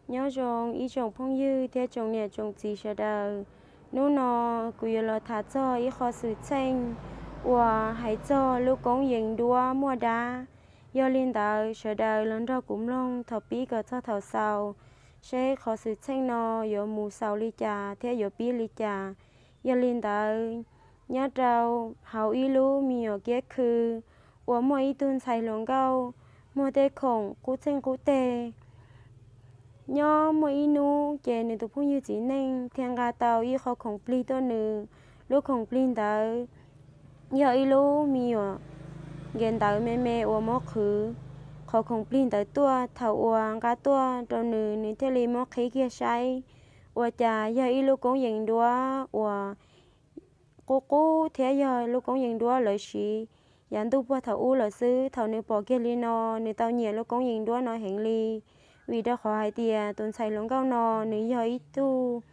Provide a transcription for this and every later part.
Nyob zoo ib tsoom phooj ywg thiab tsoom niam tsoom txiv sawv daws. Hnub no kuv yuav los tham txog ib qho xwm txheej uas hais txog lub koob yees duab muaj dab. Yog li ntawd sawv daws los nrog kuv mloog thaum pib kom txog thaum xaus, seb qhov xwm txheej no yuav mus xaus li cas thiab yuav pib li cas. Yog li ntawd, nyob rau hauv ib lub me nyuam kiab khw uas muaj ib tug ntxhais hluas nkauj muag tej khoom qub txheej qub teg. Nyob muaj ib hnub ces nws tus phooj ywg txiv neej thiaj nqa tau ib qho khoom plig tuaj nws. Lub khoom plig ntawd yog ib lub me nyuam nkev ntawv me me uas muab qhwv qhov khoom plig ntawd tuaj. Thaum uas nqa tuaj rau nws, nws thiaj li muab qhib kiag saib, ua cas yog ib lub koob yees duab uas qub qub thiab yog lub koob yees duab lawv siv yav ntuj puag thaum ub lawm xwb. Thaum nws pom kiag li no, nws tau nyiam lub koob yees duab no heev li, vim rau qhov hais tias tus ntxhais hluas nkauj no nws yog ib tug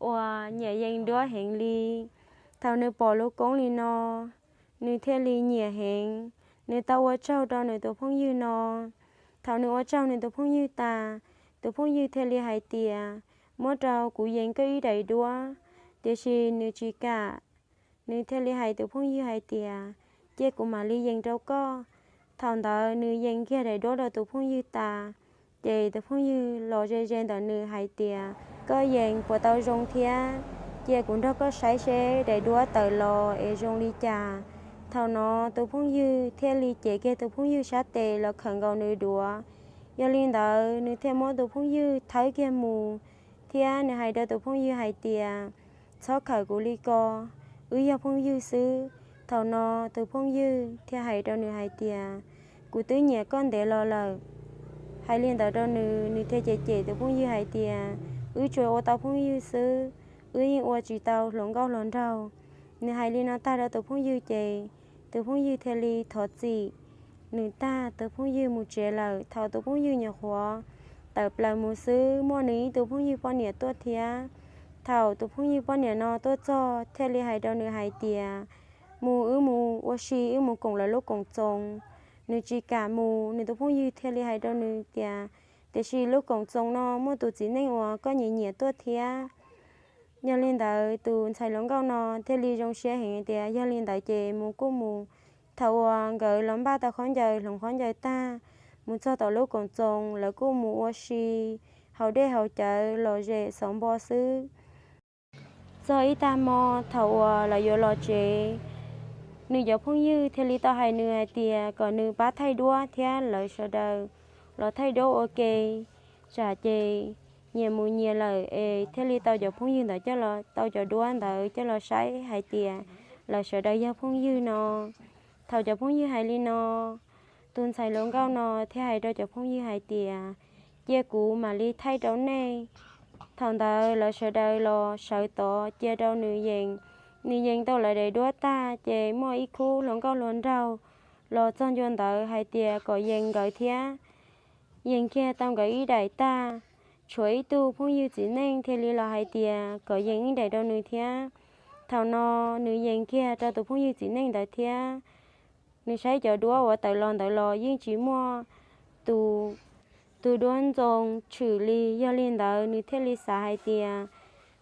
uas nyiam yees duab heev li. Thaum nws pom lub koob li no, nws thiaj li nyiam heev. Nws tau ua tsaug rau nws tus phooj ywg no. Thaum nws ua tsaug nws tus phooj ywg tas, tus phooj ywg thiaj li hais tias, muab rau kuv yees koj ib daim duab. Tiam sis nws tsis kam, nws thiaj li hais tus phooj ywg hais tias, cia kuv mam li yees rau koj. Thaum ntawd nws yees kiag daim duab rau tus phooj ywg tas, ces tus phooj ywg los ze ze ntawm nws hais tias, koj yees puas tau zoo thiab? Cia kuv nrog koj saib seb daim duab tawm los es zoo li cas. Thaum no tus phooj ywg thiaj li cev kiag tus phooj ywg sab tes los khawm nkaus nws duav. Yog li ntawd nws thiaj muab tus phooj ywg thawb kiag mus, thiab nws hais rau tus phooj ywg hais tias, txhob khawm kuv li ko, wb yog phooj ywg xwb. Thaum no tus phooj ywg thiaj hais rau nws hais tias, kuv twb nyiam koj ntev los lawm. Hais li ntawd rau nws, nws thiaj cem cem tus phooj ywg hais tias, wb tsuas ua tau phooj ywg xwb, wb yeej ua tsis tau hluas nkauj hluas nraug. Nws hais li no tag rau tus phooj ywg ces tus phooj ywg thiaj li thov txim nws tag, tus phooj ywg mus tsev lawm. Thaum tus phooj ywg nyuam qhuav tawm plaws mus xwb, muaj nws ib tug phooj ywg poj niam tuaj thiab. Thaum tus phooj ywg poj niam no tuaj txog thiaj li hais rau nws hais tias, mus, wb mus ua si, wb mus koom lawv lub koom txoos. Nws tsis kam mus, nws tus phooj ywg thiaj li hais rau nws tias, tiam sis lub koom txoos no muaj tus txiv neej uas koj nyiam nyiam tuaj thiab. Yog li ntawd tus ntxhais hluas nkauj no thiaj li zoo siab heev tias, yog li ntawd ces mus kuj mus. Thaum uas nkawd los npaj tau khaub ncaws hloov khaub ncaws tag, mus txog tom lub koom txoos, lawv kuj mus ua si, haus dej haus cawv, lom zem xov npo xwb. Txog ib tag hmo, thaum uas lawv yuav los tsev, nws cov phooj ywg thiaj li tau hais nws hais tias kom nws pab thaij duab thiab lawv sawv daws los thaij duab ua ke, tsam ces nyias mus nyias lawm es thiaj li tau cov phooj ywg ntawd coj los, tau cov duab ntawd coj los saib hais tias lawv sawv daws yog phooj ywg no. Thaum cov phooj ywg hais li no, tus ntxhais hluas nkauj no thiaj hais rau cov phooj ywg hais tias, cia kuv mam li thaij rau nej. Thaum ntawd lawv sawv daws los sawv tod cia rau nws yees. Nws yees tau lawv daim duab tag ces muaj ib khub hluas nkauj hluas nraug los txog ncua ntawd hais tias kom yees nkawd thiab. Yees kiag tau nkawd ib daim tag, tshuav ib tug phooj ywg txiv neej thiaj li los hais tias kom yees ib daim rau nws thiab. Thaum no nws yees kiag rau tus phooj ywg txiv neej ntawd thiab. Nws saib cov duab uas tawm los ntawd los yeej tsis muaj tus, tus duab ntxoo tshwm li. Yog li ntawd nws thiaj li xav hais tias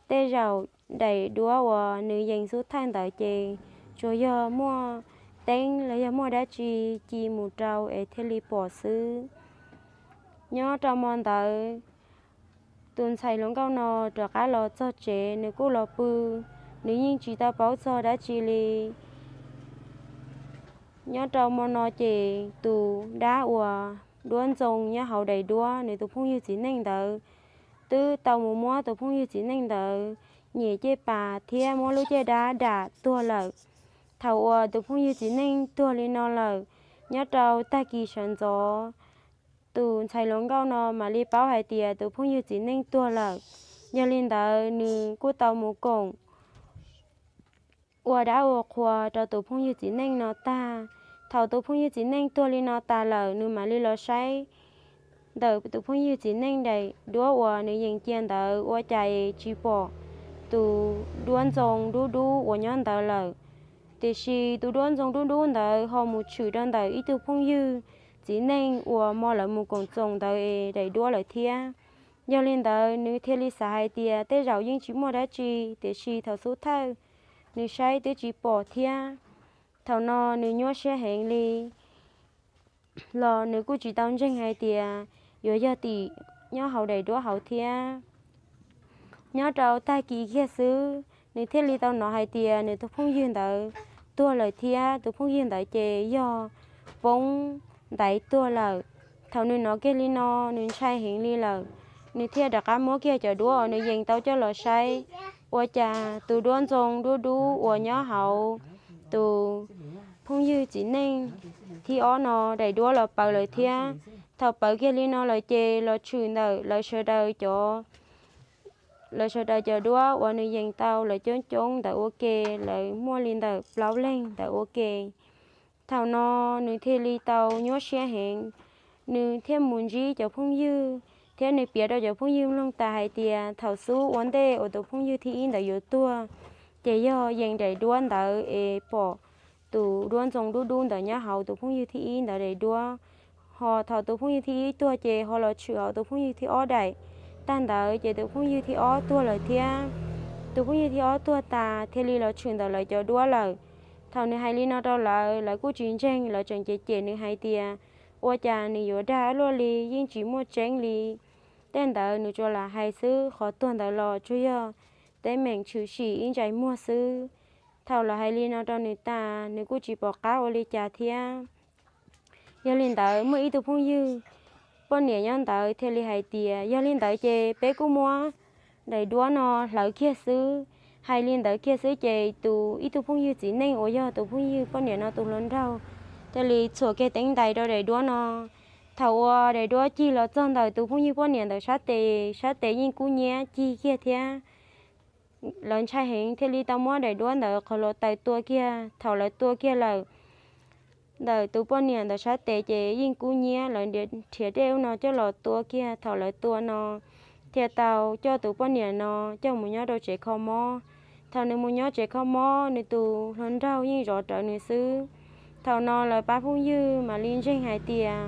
tej zaum daim duab uas nws yees xub thawj ntawd ces tsuas yog muaj teeb los yog muaj dab tsi ci mus rau es thiaj li pom xwb. Nyob rau hmo ntawd, tus ntxhais hluas nkauj no rov qab los txog tsev, nws kuj los pw, nws yeej tsis tau paub txog dab tsi li. Nyob rau hmo no ces tus dab uas duab ntxoo nyob hauv daim duab nws tus phooj ywg txiv neej ntawd twb tau mus muab tus phooj ywg txiv neej ntawd nyem cej pas thiab muab lub caj dab dam tuag lawm. Thaum uas tus phooj ywg txiv neej tuag li no lawm, nyob rau tag kis sawv ntxov, tus ntxhais hluas nkauj no mam li paub hais tias tus phooj ywg txiv neej tuag lawm. Yog li ntawd nws kuj tau mus koom ua dab ua qhua rau tus phooj ywg txiv neej no tag. Thaum tus phooj ywg txiv neej tuag li no tas lawm, nws mam li los saib ntawm tus phooj ywg txiv neej daim duab uas nws yees cia ntawd ua cas es tsis pom tus duab ntxoo dub dub uas nyob ntawd lawm. Tiam sis tus duab ntxoo dub dub ntawd ho mus tshwm rau ntawm ib tug phooj ywg txiv neej uas hmo lawv mus koom txoos ntawd es daim duab lawm thiab. Yog li ntawd nws thiaj li xav hais tias tej zaum yeej tsis muaj dab tsi, tiam sis thaum xub thawj nws saib twb tsis pom thiab. Thaum no nws nyuaj siab heev li los nws kuj tsis tau ntseeg hais tias yuav yog tim nyob hauv daim duab hauv thiab. Nyob rau tag kis kiag xwb, nws thiaj li tau hnov hais tias nws tus phooj ywg ntawd tuag lawm thiab. Tus phooj ywg ntawd ces yog poob ntaiv tuag lawm. Thaum nws hnov kiag li no, nws ntshai heev li lawm. Nws thiaj rov qab muab kiag cov duab uas nws yees tau coj los saib, ua cas tus duab ntxoo dub dub uas nyob hauv tus phooj ywg txiv neej thib ob no daim duab los pawv lawm thiab. Thaum pawv kiag li no lawm ces los tshwm ntawm lawv sawv daws cov lawv sawv daws cov duab uas nws yees tau lawv coob coob ntawd ua ke, lawv muaj li ntawm plaub leeg ntawd ua ke. Thaum no nws thiaj li tau nyuaj siab heev, nws thiaj mus ntsib cov phooj ywg thiab nws piav rau cov phooj ywg mloog tas hais tias thaum xub ua ntej uas tus phooj ywg thib ib ntawd yuav tuag, ces yog yees daim duab ntawd es pom tus duab ntxoo dub dub ntawd nyob hauv tus phooj ywg thib ib ntawd daim duab. Ho thaum tus phooj ywg thib ib tuag ces ho los tshwm hauv tus phooj ywg thib ob daim. Tag ntawd ces tus phooj ywg thib ob tuag lawm thiab. Tus phooj ywg thib ob tuag tas thiaj li los tshwm ntawm lawv cov duab lawm. Thaum nws hais li no rau lawv, lawv kuj tsis ntseeg, lawv tseem cem cem nws hais tias ua cas nws yuav dag luaj li, yeej tsis muaj tseeb li. Tej ntawd nws tsuas lam hais xwb, qhov tuag ntawd los tsuas yog teeb meem tshwm sim ib ntsais muag xwb. Thaum lawv hais li no rau nws tas, nws kuj tsis pom qab ua li cas thiab. Yog li ntawd muaj ib tug phooj ywg poj niam nyob ntawd thiaj li hais tias yog li ntawd ces peb kuj muab daim duab no hlawv kiag xwb. Hais li ntawd kiag xwb ces tus ib tug phooj ywg txiv neej uas yog tus phooj ywg poj niam no tus hluas nraug thiaj li txhuam kiag teeb ntais rau daim duab no. Thaum uas daim duab cig los txog ntawm tus phooj ywg poj niam ntawd sab tes, sab tes yeej kub nyiab cig kiag thiab. Lawv ntshai heev thiaj li tau muab daim duab ntawd qhov los taws tua kiag. Thaum lawv tua kiag lawm, ntawm tus poj niam ntawd sab tes ces yeej kub nyiab, lawv nrhiav dej ub no coj los tua kiag. Thaum lawv tua no thiaj tau coj tus poj niam no coj mus nyob rau tsev kho mob. Thaum nws mus nyob tsev kho mob, nws tus hluas nraug yeej zov rawv nws xwb. Thaum no lawv pab phooj ywg mam li ntseeg hais tias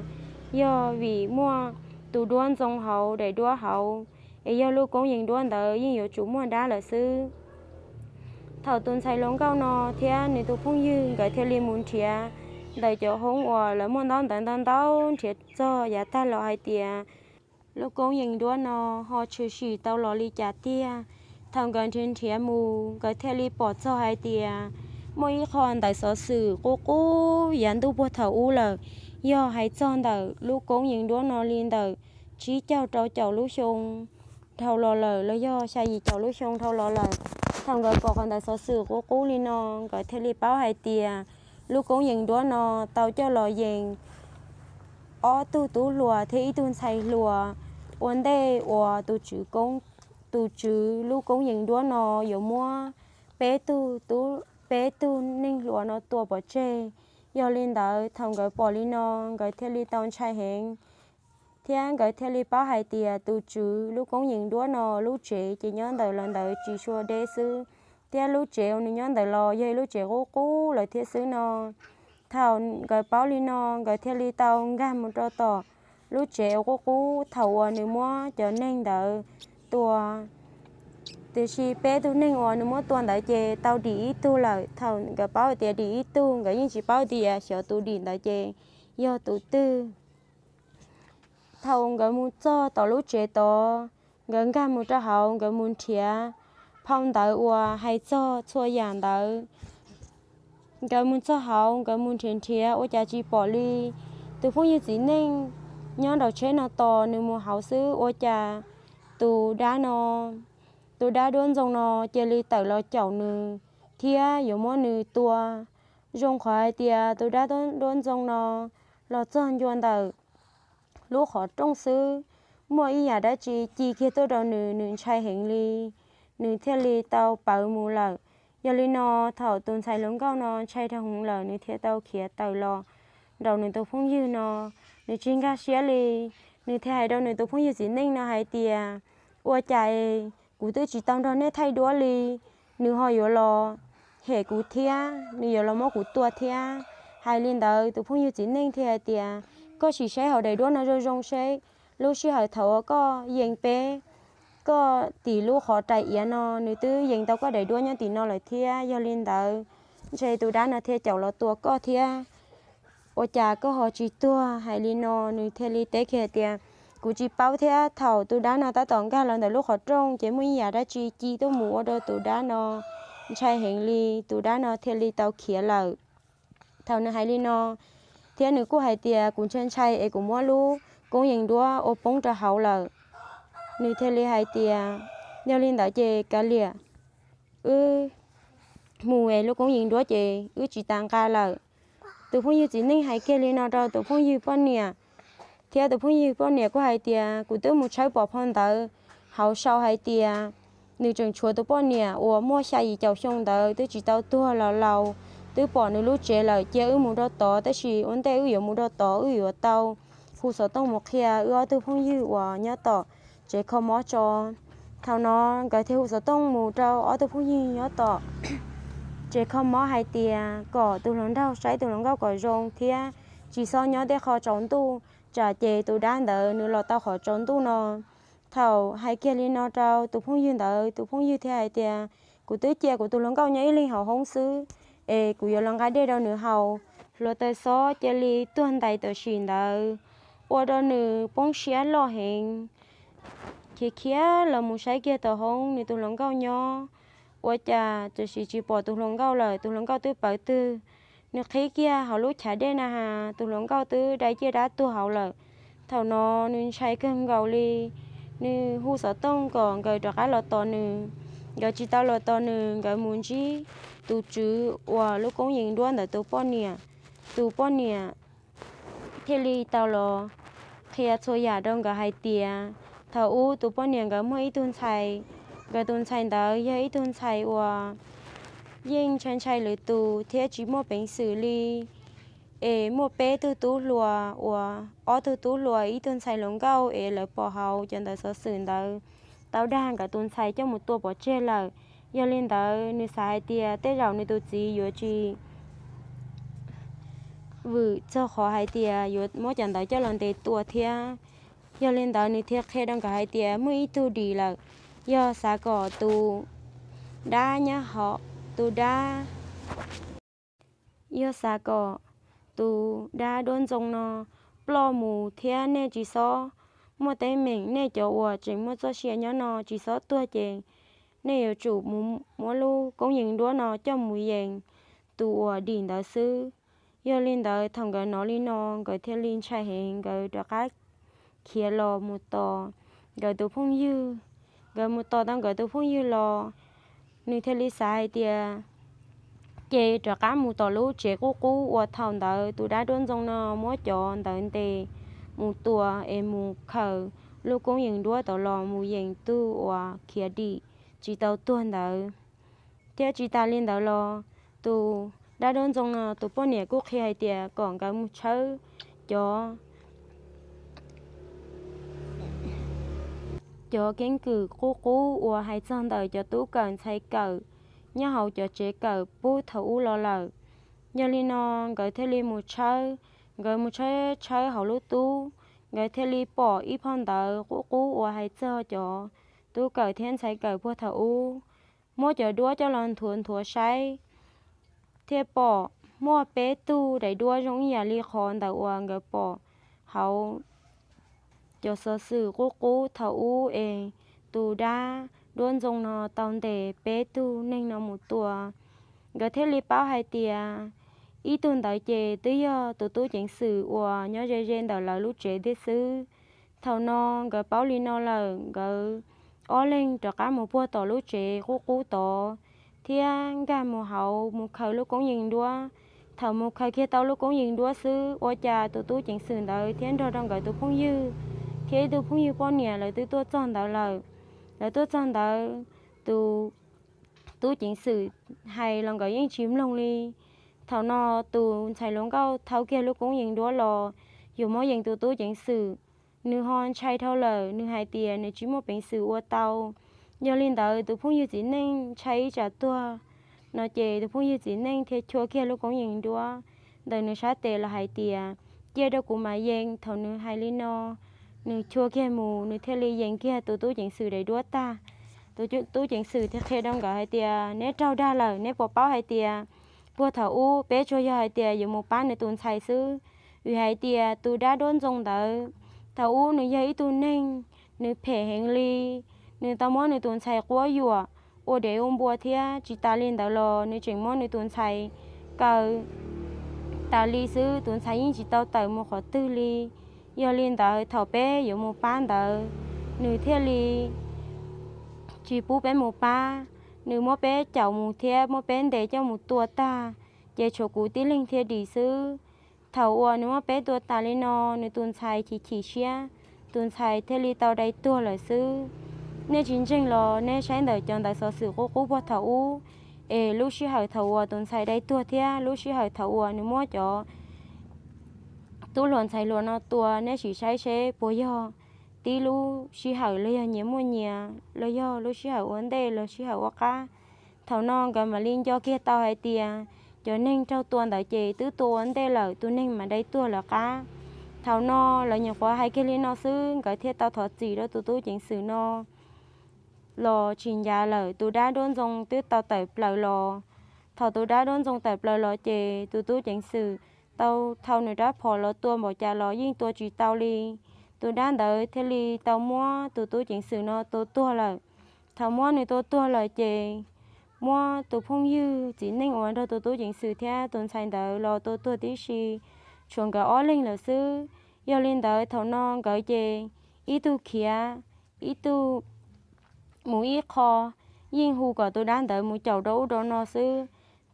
yog vim muaj tus duab ntxoo hauv daim duab hauv, es yog lub koob yees duab ntawd yeej yuav tsum muaj dab lawm xwb. Thaum tus ntxhais hluas nkauj no thiab nws tus phooj ywg nkawd thiaj li mus nrhiav ntawm cov hoob uas lawv muaj ntaub ntawv ntau ntau, nrhiav txog yav tag los hais tias lub koob yees duab no ho tshwm sim tau los li cas tiag. Thaum nkawd nrhiav nrhiav mus, nkawd thiaj li pom txog hais tias muaj ib qho ntawv xov xwm qub qub yav ntuj puag thaum ub lawm, yog hais txog ntawm lub koob yees duab no li ntawm tsib caug rau caum lub xyoo dhau los lawm los yog xya yim caum lub xyoo dhau los lawm. Thaum nkawd pom qhov ntawv xov xwm qub qub li no, nkawd thiaj li paub hais tias lub koob yees duab no tau coj los yees ob tug tub hluas thiab ib tug ntxhais hluas ua ntej uas tus tswv koob, tus tswv lub koob yees duab no yuav muab peb tug tub, peb tug neeg hluas no tua pov tseg. Yog li ntawd thaum nkawd pom li no, nkawd thiaj li tau ntshai heev, thiab nkawd thiaj li paub hais tias tus tswv lub koob yees duab no lub tsev ces nyob ntawm lawv ntawd tsis sua deb xwb, thiab lub tsev uas nws nyob ntawd los yog ib lub tsev qub qub lawm thiab xwb no. Thaum nkawd paub li no, nkawd thiaj li tau nkag mus rau tom lub tsev uas qub qub thaum uas nws muab cov neeg ntawd tua. Tiam sis peb tug neeg uas nws muab tua ntawd ces tau dim ib tug lawm. Thaum nkawd paub tias dim ib tug, nkawd yeej tsis paub tias xyov tus dim ntawd ces yog tus twg. Thaum nkawd mus txog tom lub tsev tod, nkawd nkag mus rau hauv, nkawd mus nrhiav phau ntawv uas hais txog txhua yam ntawd. Nkawd mus txog hauv, nkawd mus nrhiav nrhiav ua cas tsis pom li. Tus phooj ywg txiv neej nyob nraum tsheb no tos nws mus hauv xwb, ua cas tus dab no, tus dab duab ntxoo no cia li tawm los caum nws thiab yuav muab nws tua. Zoo qhov hais tias tus dab duab ntxoo no los txog ncua ntawm lub qhov rooj xwb, muaj ib yam dab tsi ci kiag tuaj rau nws, nws ntshai heev li, nws thiaj li tau pawv mus lawm. Yog li no, thaum tus ntxhais hluas nkauj no ntshai dhau heev lawm, nws thiaj tau khiav tawm los nraum nws tus phooj ywg no. Nws tsis nkag siab li, nws thiaj hais rau nws tus phooj ywg txiv neej no hais tias, ua cas kuv twb tsis tau nrog nej thaij duab li, nws ho yuav los hem kuv thiab, nws yuav los muab kuv tua thiab. Hais li ntawd tus phooj ywg txiv neej thiaj hais tias, koj sim saib hauv daim duab no zoo zoo seb Lub sij hawm thaum uas koj yees peb, koj tim lub qhov rais iav no nws twb yees tau koj daim duab nyob tim no lawm thiab. Yog li ntawd ntshe tus dab no thiaj caum los tua koj thiab. Ua cas koj ho tsis tuag? Hais li no nws thiaj li teb kiag tias, kuv tsis paub thiab, thaum tus dab no tab tom nkag los ntawm lub qhov rooj ces muaj ib yam dab tsi ci tuaj mus ua rau tus dab no ntshai heev li, tus dab no thiaj li tau khiav lawm. Thaum nws hais li no thiab nws kuj hais tias, kuv ntshai ntshai es kuv muab lub koob yees duab ua poob rau hauv lawm. Nws thiaj li hais tias, yog li ntawd ces kav liam, wb mus es lub koob yees duab ces wb tsis tas nqa lawm. Tus phooj ywg txiv neej hais kiag li no rau tus phooj ywg poj niam, thiab tus phooj ywg poj niam kuj hais tias, kuv twb mus tshawb pom phau ntawv hauv sau hais tias nws tseem tshuav tus poj niam uas muaj xya yim caum xyoo ntawd twb tsis tau tuag los laus, twb pom nws lub tsev lawm, cia wb mus rau tod, tab sis ua ntej wb yuav mus rau tod wb yuav tau hu xov tooj mus qhia wb ob tug phooj ywg uas nyob tom tsev kho mob tso. Thaum no nkawd thiaj hu xov tooj mus rau ob tug phooj ywg nyob tom tsev kho mob hais tias kom tus hluas nraug saib tus hluas nkauj kom zoo thiab tsis txhob nyob tej qho tsaus ntuj, tsam ces tus dab ntawd nws los tau qhov tsaus ntuj no. Thaum hais kiag li no rau tus phooj ywg ntawd, tus phooj ywg thiaj hais tias, kuv twb cia kuv tus hluas nkauj nyob ib leeg hauv hoob xwb, es kuv yuav los nqa dej rau nws haus. Hluav taws xob cia li tuag ntais tam sim ntawd, ua rau nws poob siab loj heev. Khiav khiav los mus saib kiag tom hoob nws tus hluas nkauj nyob, ua cas tam sim tsis pom tus hluas nkauj lawm, tus hluas nkauj twb pawv twg. Nws qhib kiag hauv lub chav dej na has, tus hluas nkauj twb dai ciaj dab tuag hauv lawm. Thaum no nws ntshai kawg nkaus li, nws hu xov tooj kom nkawd rov qab los tos nws. Nkawd tsis tau los tos nws, nkawd mus ntsib tus tswv uas lub koob yees duab ntawd tus poj niam. Tus poj niam thiaj li tau los qhia txhua yam rau nkawd hais tias, thaum ub tus poj niam nkawd muaj ib tug ntxhais, nkawd tus ntxhais ntawd yog ib tug ntxhais uas yeej ntshai ntshai lwm tus thiab tsis muaj peev xwm li. Es muaj peb tug tub hluas uas ob tug tub hluas ib tug ntxhais hluas nkauj es lawv pom hauv cov ntawv xov xwm ntawd tau dag nkawd tus ntxhais coj mus tua pov tseg lawm. Yog li ntawd nws xav hais tias tej zaum nws tus txiv yuav tsis vwm txog qhov hais tias yuav muab cov ntawd coj los ntes tua thiab. Yog li ntawd nws thiaj qhia rau nkawd hais tias muaj ib tug dim lawm, yog xav kom tus dab nyob hauv, tus dab, yog xav kom tus dab duab ntxoo no ploj mus thiab nej tsis txhob muaj teeb meem, nej cov uas tseem muaj txoj sia nyob no tsis txhob tuag ces nej yuav tsum mus muab lub koob yees duab no coj mus yees tus uas dim ntawd xwb. Yog li ntawd thaum nkawd hnov li no nkawd thiaj li ntshai heev, nkawd rov qab khiav los mus tos nkawd tus phooj ywg. Nkawd mus tos tau nkawd tus phooj ywg los, nws thiaj li xav hais tias ces rov qab mus tom lub tsev qub qub uas thaum ntawd tus dab duab ntxoo no muab cov ntawd ntes mus tua es mus khaws lub koob yees duab tod los mus yees tug uas khiav dim tsis tau tuag ntawd. Thiab tsis tas li ntawd los, tus dab duab ntxoo no tus poj niam kuj qhia hais tias kom nkawd mus tshawb cov cov keeb kwm qub qub uas hais txog ntawm cov tub kawm ntxhais kawm nyob hauv cov tsev kawm pub thaum ub los lawm. Yog li no nkawd thiaj li mus tshawb, nkawd mus tshawb tshawb hauv lub tub, nkawd thiaj li pom ib phau ntawv qub qub uas hais txog cov tub kawm thiab ntxhais kawm puag thaum ub. Muab cov duab coj los nthuav nthuav saib, thiaj pom muaj peb tug daim duab zoo ib yam li qhov ntawm uas nkawd pom hauv cov xov xwm qub qub thaum ub es tus dab duab ntxoo no tau ntes peb tug neeg no mus tua. Nkawd thiaj li paub hais tias ib tug ntawd ces twb yog tus tub ceev xwm uas nyob ze ze ntawm lawv lub tsev thiab xwb. Thaum no nkawd paub li no lawm, nkawd ob leeg rov qab mus puag tom lub tsev qub qub tod thiab nkag mus hauv mus khaws lub koob yees duab. Thaum mus khaws kiag tau lub koob yees duab xwb, ua cas tus tub ceev xwm ntawd thiab nrog rau nkawd tus phooj ywg thiab ib tug phooj ywg poj niam lawv twb tuaj txog ntawd lawm. Lawv tuaj txog ntawd, tus tub ceev xwm hais los nkawd yeej tsis mloog li. Thaum no tus ntxhais hluas nkauj thau kiag lub koob yees duab los yuav muab yees tus tub ceev xwm, nws ho ntshai dhau lawm, nws hais tias nws tsis muaj peev xwm ua tau. Yog li ntawd tus phooj ywg txiv neej ntshai ib tsam tuag no ces tus phooj ywg txiv neej thiaj chua kiag lub koob yees duab ntawm nws sab tes los hais tias, cia rau kuv mam yees. Thaum nws hais li no, nws chua kiag mus, nws thiaj li yees kiag tus tub ceev xwm daim duab tag. Tus tub ceev xwm thiaj qhia rau nkawd hais tias, neb raug dag lawm, neb puas paub hais tias puag thaum ub peb tsuas yog hais tias yuav mus pab nws tus ntxhais xwb, vim hais tias tus dab duab ntxoo ntawd thaum ub nws yog ib tug neeg, nws phem heev li, nws tau muab nws tus ntxhais quab yuam ua dev ua npua thiab tsis tas li ntawd los nws tseem muab nws tus ntxhais kaw tas li xwb, tus ntxhais yeej tsis tau tawm mus qhov twg li. Yog li ntawd thaum peb yuav mus pab ntawd, nws thiaj li tsis pub peb mus pab, nws muab peb caum mus thiab muab peb ntes coj mus tua tag, ces tshuav kuv tib leeg thiaj dim xwb. Thaum uas nws muab peb tua tas li no, nws tus ntxhais chim chim siab, tus ntxhais thiaj li tau dai tuag lawm xwb. Nej tsis ntseeg los nej saib ntawm cov ntawv xov xwm qub qub puag thaum ub, es lub sij hawm thaum uas tus ntxhais dai tuag thiab lub sij hawm thaum uas nws muab cov tub hluas ntxhais hluas no tua, nej sim saib seb puas yog tib lub sij hawm los yog nyias muaj nyias, los yog lub sij hawm ua ntej los sij hawm ua qab. Thaum no nkawd mam li nco kiag tau hais tias cov neeg raug tua ntawd ces twb tua ua ntej lawm, tus neeg mas dai tuag lawv qab. Thaum no lawv nyuam qhuav hais kiag li no xwb, nkawd thiaj tau thov txim rau tus tub ceev xwm no los tsis ncav lawm, tus dab duab ntxoo twb tau tawm plaws los. Thaum tus dab duab ntxoo tawm plaws los ces tus tub ceev xwm tau thau nws rab phom los tua npaum cas los yeej tua tsis tau li. Tus dab ntawd thiaj li tau muab tus tub ceev xwm no tua tuag lawm. Thaum muab nws tua tuag lawm ces muab tus phooj ywg txiv neej uas nrog tus tub ceev xwm thiab tus ntxhais ntawd los tua tuag tib si, tshuav nkawd ob leeg lawm xwb. Yog li ntawd thaum no nkawd ces ib tug khiav, ib tug mus ib qho, yeej hu kom tus dab ntawd mus caum rau ub rau no xwb.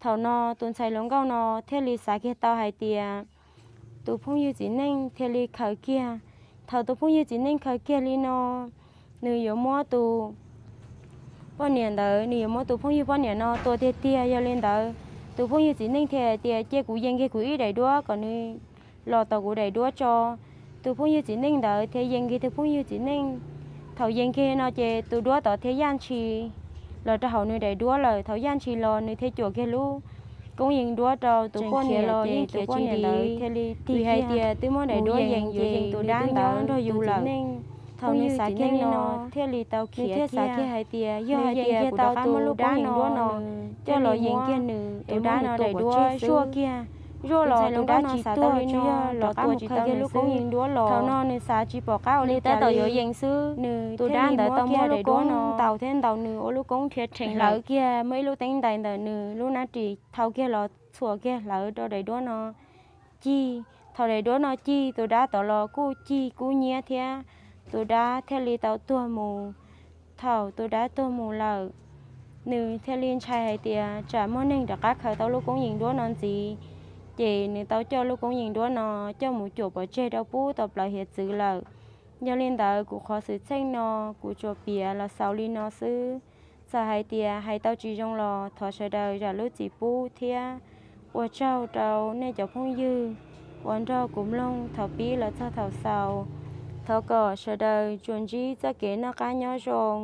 Thaum no tus ntxhais hluas nkauj no thiaj li xav kiag tau hais tias tus phooj ywg txiv neej thiaj li khaws kiag. Thaum tus phooj ywg txiv neej khaws kiag li no, nws yuav muab tus poj niam ntawd, nws yuav muab tus phooj ywg poj niam no tua tiag tiag. Yog li ntawd tus phooj ywg txiv neej thiaj hais tias, cia kuv yees kiag kuv ib daim duab kom nws los tom kuv daim duab tso. Tus phooj ywg txiv neej ntawd thiaj yees kiag tus phooj ywg txiv neej. Thaum yees kiag no ces tus duab tod thiaj yaj ntshis los rau hauv nws daim duab lawm. Thaum yaj ntshis los nws thiaj cuam kiag lub koob yees duab rau tus poj niam los yeej khiav tsis dim, thiaj li tig hais tias twb muab daim duab yees ces tus dab ntawd nrog yus lawm. Thaum nws xav kiag li no thiaj li tau khiav, thiaj xav kiag hais tias yog hais tias kuv rov qab muab lub koob yees duab no coj los yees kiag nws, tus dab no daim duab zuaj kiag, zuaj los tus dab tsis tuag, tsis yog los qab mus khaws kiag lub koob yees duab los. Thaum no nws xav tsis pom qab ua li cas li, yuav yees xwb, nws tus dab ntawd tau muab lub koob ntaus thiab ntaus nws ua lub koob rhiav rhees, hlawv kiag muaj ib lub teeb ntais ntawm nws lub nab ris thau kiag los txhuam kiag hlawv rau daim duab no cig. Thaum daim duab no cig, tus dab tod los kuj cig kub nyiab thiab, tus dab thiaj li tau tuag mus. Thaum tus dab tuag mus lawm, nws thiaj li ntshai hais tias tsam muaj neeg rov qab khaws tau lub koob yees duab no ntxiv, ces nws tau coj lub koob yees duab no coj mus cuam pov tseg rau pub tau plawv hiav txwv lawm. Yog li ntawd kuv qhov xwm txheej no kuv tsuas piav los xaus li no xwb. Txawm hais tias hais tau tsis zoo los thov sawv daws zam lub txim pub thiab ua tsaug rau nej cov phooj ywg uas nrog kuv mloog thaum pib los txog thaum xaus. Thov kom sawv daws tsuas ntsib txoj kev noj qab nyob zoo.